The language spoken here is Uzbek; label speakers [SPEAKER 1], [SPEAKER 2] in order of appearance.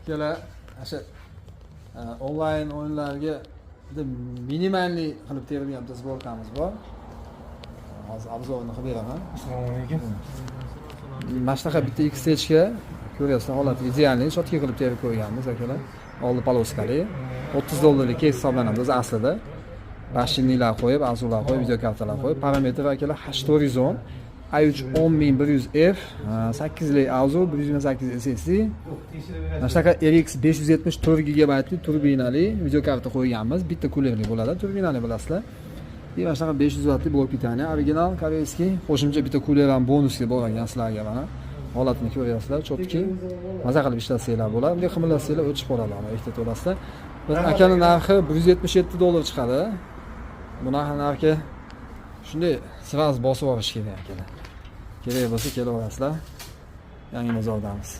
[SPEAKER 1] Akalar, o'sha onlayn o'yinlarga juda минимальный qilib terilgan bitta сборка miz bor. Hozir обзор ini qilib beraman.
[SPEAKER 2] Assalomu alaykum.
[SPEAKER 1] Mana shunaqa bitta XTga, ko'ryapsizlar, holati идеальный, чётко qilib terib qo'yganmiz, akalar. Oldi полоска li 30 dollarlik кейс hisoblanadi o'zi aslida. Расширенный lar qo'yib, AZUlar qo'yib, videokartalar qo'yib, parametr, akalar, H410 i3 10100F, 8lik AZU, 128 SSD. Mana shunaqa RX 570 4 gigabaytli turbinali videokarta qo'yganmiz. Bitta кулер li bo'ladi, turbinali, bilasizlar. И mana shunaqa 500 vattli блок питания, оригинал корейский, qo'shimcha bitta кулер ham bonusga bor ekan sizlarga. Mana, holatini ko'ryapsizlar, чётко, maza qilib ishlatsanglar bo'ladi. Bunday qimillasanglar, o'chib qoladi, mana, ehtiyot bo'lasizlar. Biz akani narxi 177 dollar chiqadi. Bunaqa narxga shunday сразу bosib yuborish kerak, akalar. Kerak bo'lsa, kelaverasizlar. Yangi bozordamiz.